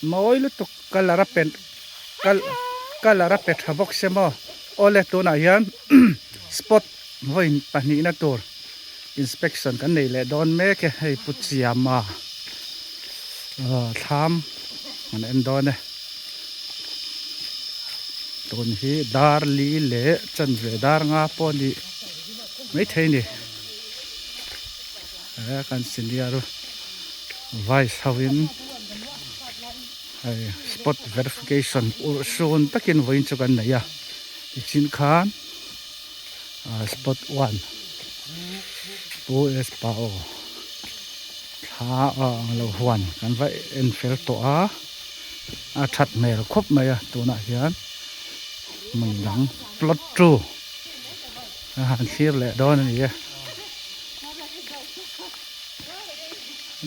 Mawi lutuk colour a pe colour a pe tha bawk se maw. Awle tunah hian spot vawiin pahnihna tur inspection kan nei leh dawn mek e hei Pu Chiama thlam kan en dawn e. Tun hi dar li leh chanve dar nga pawh a nih maithei a ni. He kan senior vice ho in hei spot verification urhsun takin vawiin chu kan nei a tichin khan ah spot one pu s pao thla ah ang lo huan kan va en fel tawh a a that hmel khawp mai a tunah hian hmun dang plot two a han thlir leh dawn a ni e.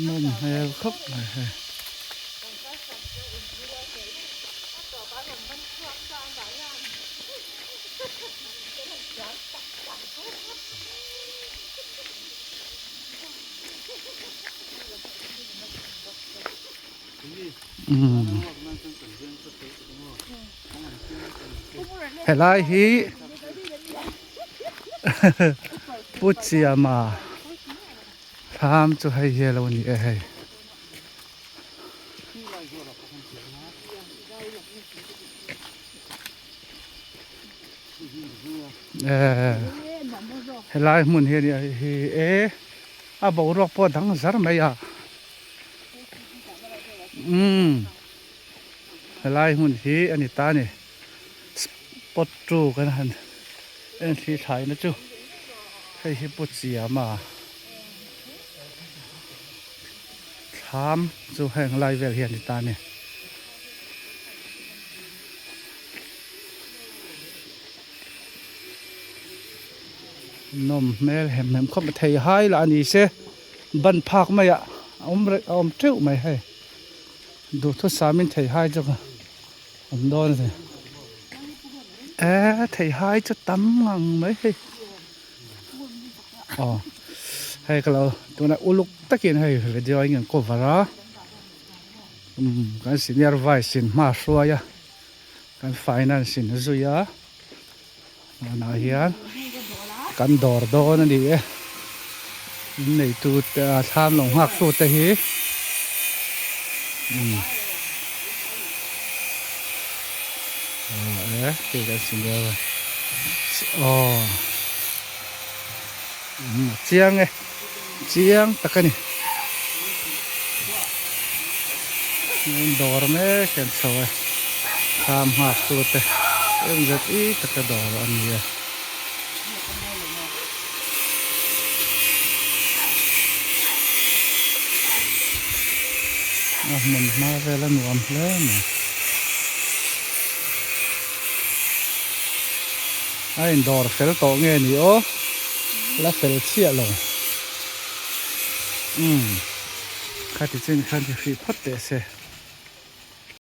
Nawm hmel khawp mai hei. Helai hi Pu Chiama thlam chu hei hi a lo ni e hei. Helai hmun hi a nia hi e a boruak pawh a dang zar mai a. Umm helai hmun hi a ni ta a ni spot two kan han en thli thlai na chu hei hi pu chiama thlam chu heng lai vel hi a ni ta a ni. Nawm hmel hem hem khawp mai thei hai lah a ni se. Ban phak maiah a awm reh a awm teuh mai hei duhthusam in theihai chu ka awm dawn a ni e theihai chu tam ngang mai hei aw hei ka lo tunah uluk takin hei video a in cover a umm kan senior vice in hma a hruai a kan finance in a zui a. Tunah hian kan dawr dawn a ni e in neitu te a thlam lo nghak tu te hi umm aw e hei kan senior aw umm a chiang e chiang tak a ni dawr mek hian chho e thlam nghak tu te eng zet i taka dawr a ni a. A hmun hma vel a nuam hle mai a indawr fel tawh nge ni aw. La fel chiah lo. Umm. Khati chin khan hi hrih phawt teh se.